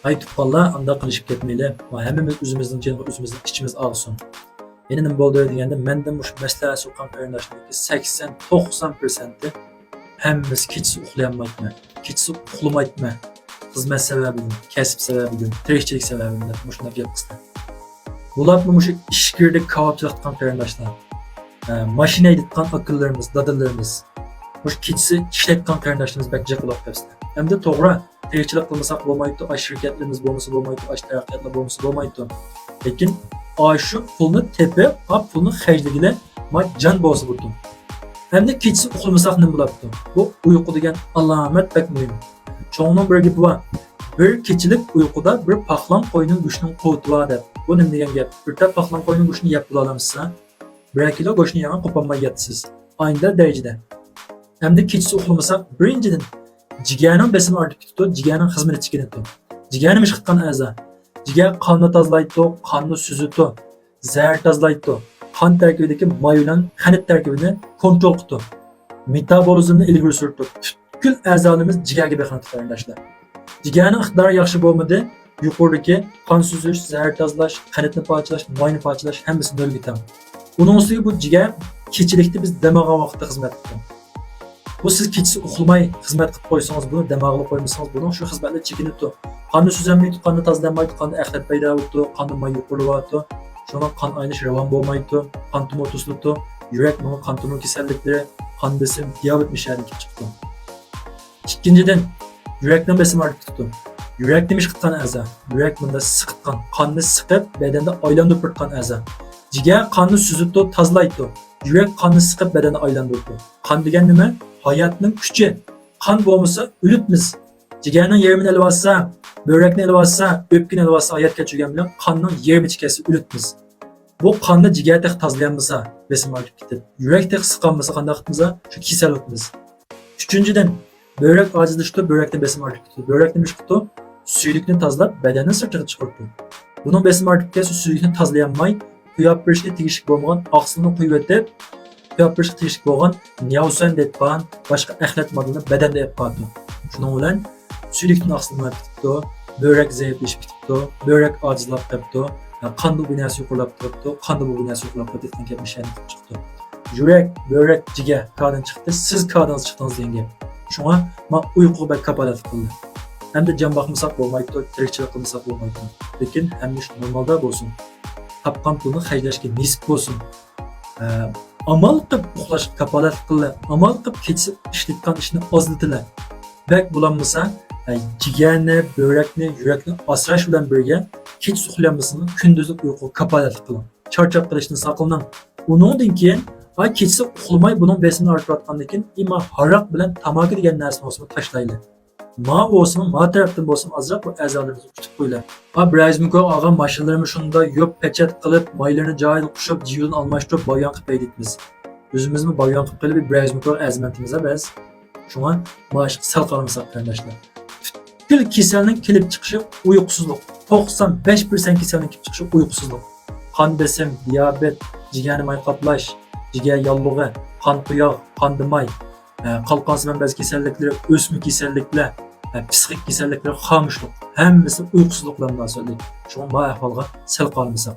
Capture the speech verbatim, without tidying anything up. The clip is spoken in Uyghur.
ھاي تۇغقانلار، ئانداق قىلىشىپ كەتمەيلى. ھەممىمىز ئۆزىمىزنىڭ جېنىغا ئۆزىمىزنىڭ ئىچىمىز ئاغسۇن. يەنە نېمە بولدى دېگەندە، مەندە مۇشۇ مەسلىھەت سوققان قېرىنداشلارنىڭكى سەكسەن توقسان پىرسەنتى ھەممىسى كېچىسى ئۇخلىيالمايتتى. كېچىسى ئۇخلىمايتتى. خىزمەت سەۋەبىدىن، كەسىپ سەۋەبىدىن، تىرىكچىلىك سەۋەبىدىن دەپ مۇشۇنداق گەپ قىلسا. بولۇپمۇ مۇشۇ ئىچكىرىدە كاۋاپچىلىق قىلغان قېرىنداشلار، ئە، ماشىنا ھەيدەيدىغان ئاكىلىرىمىز، دادىلىرىمىز، مۇشۇ كېچىسى ئىشلەيدىغان قېرىنداشلىرىمىز بەك جىق بولۇپ قېلىپتۇ. ئەمدى توغرا، تىرىكچىلىك قىلمىساق بولمايدۇ، ئاشۇ شىركەتلىرىمىز بولمىسا بولمايدۇ، ئاشۇ تەرەققىياتلار بولمىسا بولمايدۇ. لېكىن ئاشۇ پۇلنى تېپىپ، ئا پۇلنى خەجلىگىلى ما جان بولسا بولىدۇ. ئەمدى كېچىسى ئۇخلىمىساق نېمە بولاتتى؟ بۇ ئۇيقۇ دېگەن ئالامەت بەك مۇھىم. چوڭنىڭ بىر گېپى بار، بىر كېچىلىك ئۇيقۇدا بىر پاقلان قوينىڭ گۆشىنىڭ قۇۋۋىتى بار دەپ. بۇ نېمە دېگەن گەپ؟ بىر تال پاقلان قوينىڭ گۆشىنى يەپ بولالامسىز؟ بىرەر كىلو گۆشنى يەڭ، قوپالماي ياتىسىز. ئاينىدار دەرىجىدە. ئەمدى كېچىسى ئۇخلىمىساق، بىرىنچىدىن، جىگەرنىڭ بېسىمى ئارتىپ كېتىدۇ، جىگەرنىڭ خىزمىتى چېكىنىدۇ. جىگەر نېمە ئىش قىلغان ئەزا؟ جىگەر قاننى تازىلايدۇ، قاننى سۈزىدۇ، زەھەر تازىلايدۇ، قان تەركىبىدىكى ماي بىلەن قەنت تەركىبىنى كونترول قىلىدۇ، مېتابولىزمنى ئىلگىرى سۈرىدۇ. پۈتكۈل ئەزالىرىمىز جىگەرگە بېقىنىدۇ، قېرىنداشلار. جىگەرنىڭ ئىقتىدارى ياخشى بولمىدى، يۇقىرىدىكى قان سۈزۈش، زەھەر تازىلاش، قەنتنى پارچىلاش، ماينى پارچىلاش ھەممىسى نۆلگە تەڭ. ئۇنىڭ ئۈستىگە بۇ جىگەر كېچىلىكتە بىز دەم ئالغان ۋاقىتتا خىزمەت قىلىدۇ. بۇ سىز كېچىسى ئۇخلىماي خىزمەت قىلىپ قويسىڭىز، بۇنى دەم ئالغىلى قويمىسىڭىز، بۇنىڭ شۇ خىزمەتلىرى چېكىنىپتۇ. قاننى سۈزەلمەيدۇ، قاننى تازىلىيالمايدۇ، قاندا ئەخلەت پەيدا بولۇپتۇ، قاندا ماي يۇقىرىلىۋاتىدۇ. شۇڭا قان ئايلىنىش راۋان بولمايدۇ، قان تومۇر توسۇلۇپتۇ، يۈرەك مېڭە قان تومۇر كېسەللىكلىرى، قان بېسىم، دىيابېت مۇشۇ يەردىن كېلىپ چىقىپتۇ. ئىككىنچىدىن، يۈرەكنىڭ بېسىمى ئارتىپ كېتىپتۇ. يۈرەك نېمە ئىش قىلىدىغان ئەزا؟ يۈرەك مۇنداق سىقىدىغان، قاننى سىقىپ، بەدەندە ئايلاندۇرۇپ تۇرىدىغان ئەزا. جىگەر قاننى سۈزىدۇ، تازىلايدۇ. يۈرەك قاننى سىقىپ، بەدەندە ئايلاندۇرىدۇ. قان دېگەن نېمە؟ ھاياتنىڭ كۈچى. قان بولمىسا، ئۆلۈپمىز. جىگەرنىڭ يېرىمىنى ئېلىۋالسا، بۆرەكنى ئېلىۋالسا، ئۆپكىنى ئېلىۋالسا، ھايات كەچۈرگەن بىلەن قاننىڭ يېرىمىچە كەتسە، ئۆلۈپمىز. بۇ قاننى جىگەر تېخى تازىلىيالمىسا، بېسىم ئارتىپ كېتىپ، يۈرەك تېخى سىقالمىسا، قانداق قىپمىز؟ شۇ كېسەل بوپمىز. ئۈچىنچىدىن، بۆرەك ئاجىزلىشىپتۇ، بۆرەكنىڭ بېسىمى ئارتىپ كېتىپتۇ. بۆرەك نېمە ئىش قىپتۇ؟ سۈيدۈكنى تازىلاپ، بەدەننى سىرتىغا چىقىرىپتۇ. بۇنىڭ بېسىمى ئارتىپ كەتسە، سۈيدۈكنى تازىلىيالماي، قويۇپ بېرىشكە تېگىشلىك بولمىغان ئاقسىلنى قويۇۋېتىپ، قويۇپ بېرىشكە تېگىشلىك بولغان نياۋسۈەن دەيدىغان باشقا ئەخلەت ماددىنى بەدەندە ئېلىپ بارىدۇ. شۇنىڭ بىلەن سۈيدۈكتىن ئاقسىل مېڭىپ كېتىپتۇ، بۆرەك زەئىپلىشىپ كېتىپتۇ، بۆرەك ئاجىزلاپ قېپتۇ، قاندا بۇ نەرسە يۇقىرىلاپ تۇرۇپتۇ، قاندا بۇ نەرسە يۇقىرىلاپ قېپتۇ دېگەن گەپنى شۇ يەردىن قىلىپ چىقتى. يۈرەك، بۆرەك، جىگەر كادىن چىقتى، سىز كادىنىز چىقتىڭىز دېگەن گەپ. شۇڭا ما ئۇيقۇغا بەك كاپالەتلىك قىلدى. ئەمدى جان باقمىساق بولمايدۇ، تىرىكچىلىك قىلمىساق بولمايدۇ. لېكىن ھەممە ئىش نورمالدا بولسۇن. تاپقان پۇلنى خەجلەشكە نېسىپ بولسۇن. ئە، ئامال قىلىپ ئۇخلاشقا كاپالەتلىك قىلىلى، ئامال قىلىپ كېچىسى ئىشلەيدىغان ئىشنى ئازلىتىلى. بەك بولالمىسا، ئە، جىگەرنى، بۆرەكنى، يۈرەكنى ئاسراش بىلەن بىرگە كېچىسى ئۇخلىيالمىسىڭىز، كۈندۈزلۈك ئۇيقۇغا كاپالەتلىك قىلىڭ. چارچاپ قېلىشتىن ساقلىنىڭ. ئۇنىڭدىن كېيىن، ئا، كېچىسى ئۇخلىماي بۇنىڭ بېسىمى ئارتىۋاتقاندىن كېيىن، ئىما ھاراق بىلەن تاماكا دېگەن نەرسىنى بولسىمۇ تاشلايلى. ما بولسىمۇ، ما تەرەپتىن بولسىمۇ ئازراق بۇ ئەزالىرىمىزنى كۈتۈپ قويىلى. ئا، بىر ئايزمۇكور ئالغان ماشىنىلىرىمىز شۇنداق يوپ پەچەت قىلىپ، مايلىرىنى جايىدا قوشۇپ، جىۋىدىن ئالماشتۇرۇپ، بايان قىلىپ ھەيدەيتتىمىز. ئۆزىمىزمۇ بايان قىلىپ قېلىپ، بىر ئايزمۇكور ئەرزىمەنتىمىز بەس. شۇڭا ما ئىشقا سەل قارىمىساق، قېرىنداشلار. پۈتكۈل كېسەلنىڭ كېلىپ چىقىشى ئۇيقۇسىزلىق. توقسان بەش پىرسەنت كېسەلنىڭ كېلىپ چىقىشى ئۇيقۇسىزلىق. قان بېسىم، دىيابېت، جىگەرنى ماي قاپلاش، جىگەر ياللۇغى، قان قوياغ، قاندا ماي، ئە، قالقان سىمان بەز كېسەللىكلىرى، ئۆسمە كېسەللىكلەر، ئە، پىسخىك كېسەللىكلىرى، خامۇشلۇق. ھەممىسى ئۇيقۇسىزلىق بىلەن مۇناسىۋەتلىك. شۇڭا ما ئەھۋالغا سەل قارىمىساق.